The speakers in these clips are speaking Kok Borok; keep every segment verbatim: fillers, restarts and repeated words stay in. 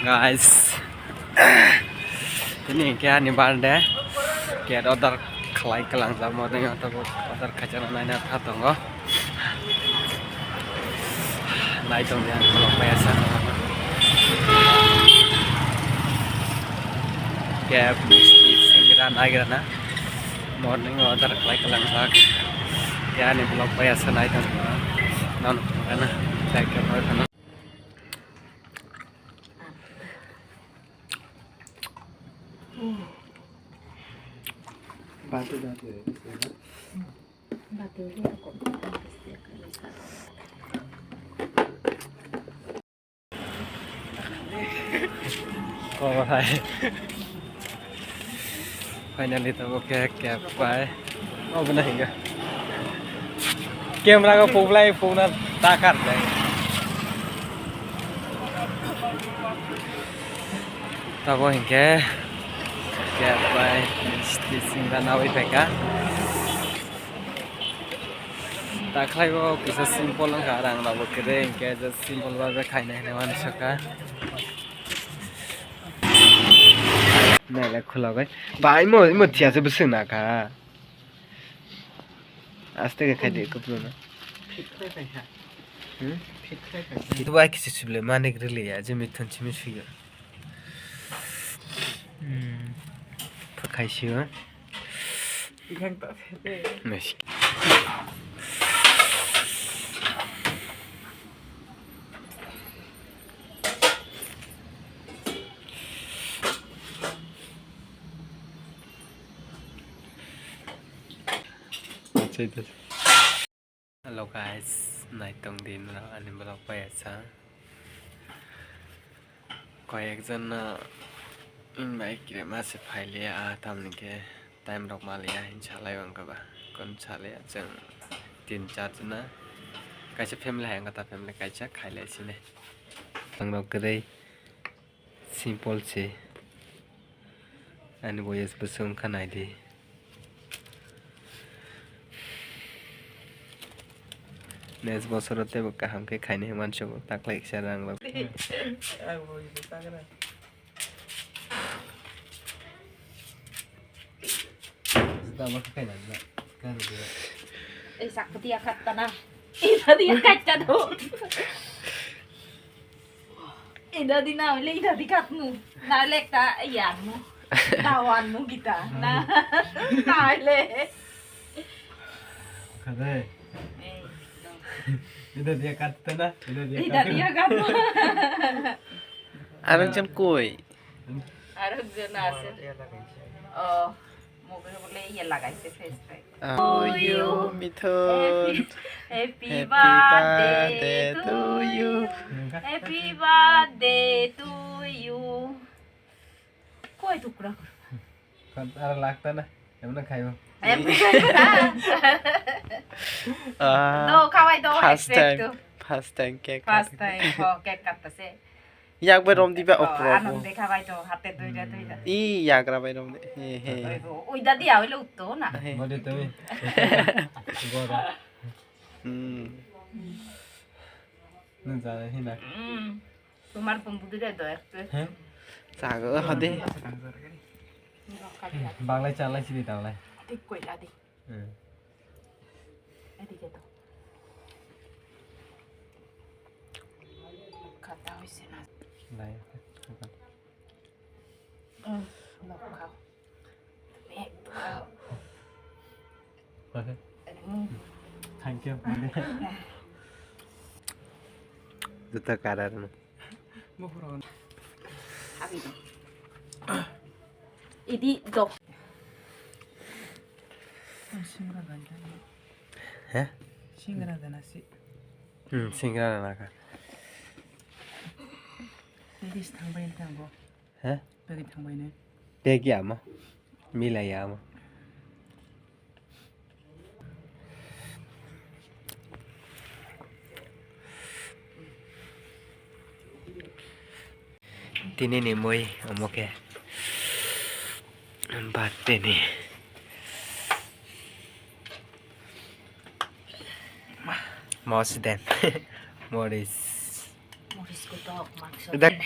Guys, tini hwnkhe ani birthday, cake order khlai kwlangjak, modeng order khaijak naina kha tongo. Nai tongdi ang vlog bai asa. Cake, misti, singra, nagrana. Modeng order khlai kwlangjak. Ani vlog bai asa nai tongdi. Nono phunukgana. Thank you. Khobor hai. Finally tamo khe cake bai. Obo na hinga. Camera ko puklai pukna takar dai. Tabo hinkhe cake bai misti singra nawi phaikha. Takhlai bo kisa simple wngkha, rang rok bo kwrwi, hinkhe just simple bai khaina hinwi uansukha. Nailai khulogwi. Ba, imo, imo thiyase bwswk nakha. Aste khe khaidi, hmm, kupuluna. Fit khai paikha. Hmm? Fit khai paikha. Itu bai kisa sible manik rili ya, je mithun simi suyo. Hmm. Phakhaisio. Yang tak sete. Nice. Hello guys, naitong di norok ani vlog bai asa. Koi ekjon no wng bai kirima se phailiya, ah, tamni khe time rok maliya hinwi salai o wngkha ba. Kon salai o chwng tin char jona. Kaisa family hai wngkha ta, family kaisa khailai sini. Ang rok kwrwi simple se. Ani voice bwswk wngkha naidi. Next bosoro teibo kaham khe khainai mansugo, taklai kisa rang rok. Ei, sakpati ya katta na. Ida dia katta do. Ida di na le, ida di katmu. Na le ta yan mu. Tawan mu kita. Na. Na le. Kadai. Eh, do. Ida dia katta na. Ida dia katta. Ida dia katmu. Arang jam koi. Arang jam ase. Oh. Mobile bole iye lagaise face pack. Ah. To you, Mithun. Happy, happy birthday to you. Happy birthday to you. Koi tukra kor. Kan ara lagta na. Emna khaibo. Em khaibo na. Ah, do khawai do, first time. First time cake. First time. Oh, cake katta se. Yak bai rom diba. Oh, oprok. Anong dekha bai to, hate duida, duida. I yagra bai rom de. He, he. Oi, oi, oi, dadi, ah, oi, lo, utto na. He. Mode tumi. Gora. Hmm. Nung jana hina. Hmm. Tumar pun budu de do ekte. He? Sago hade. Banglai chalai sidi tanglai. Tik koi ladi. Hmm. এদিকে তো। খাতা হইছে না। নাই। উম, লোক খাও। তুমি একটু খাও। Okay. উম। Thank you. Juta karar na. Habi do. Idi do. Singra ganda. He? Singra gana si. Hmm, singra gana ka. Pagis thangbai thangbo. He? Pagi thangbai ne. Pagi ama. Milai ama. Tini ni mui omo khe birthday ni. Mos den. Moris. Moris kotok, mangso. Dak.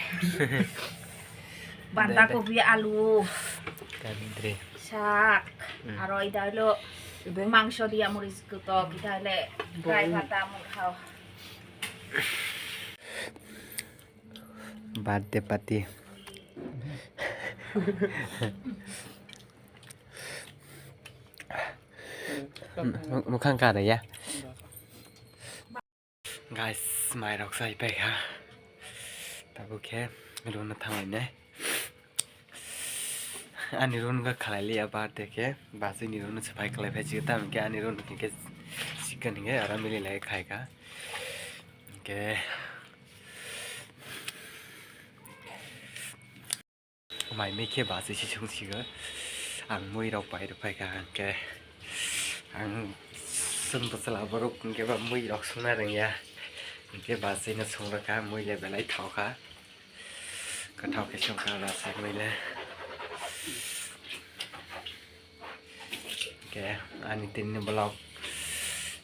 Banda kobi, alu. Kadre. Sak. Hmm. Aro ida hilo mangso dia moris kotok, ida hile dai pata mangkhao. Birthday party. Mukhang kada ya. Guys, mai rok sai pai kha. Tabuk khe room no thanglai nai. Ani room ga khalai liya birthday khe. Bachwi ni room no se pai khlai phai chi, tamo khe ani room khe chicken hinge aro mili lai khai kha. Khe Mai mui khe bachwi se sung sigo. Ang mui rok pai rw phaikha, hwnkhe ang chwng bwchwla borok hwnkhe ba mui rok sungna rwngya. Hwnkhe bachwi no sung rwkha, mui le belai thok kha. Kwthok khe sung kha bachwi mui le. Hwnkhe ani tini vlog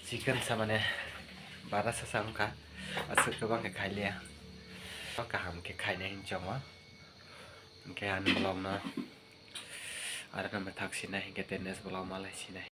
chicken sa mane bara sa sa wngkha. Aswk kwbang khe khai liya. Kaham khe khainai hinwi chongo. Hwnkhe ani vlog no aro no mwthak sinai, hwnkhe tei next vlog malai sinai.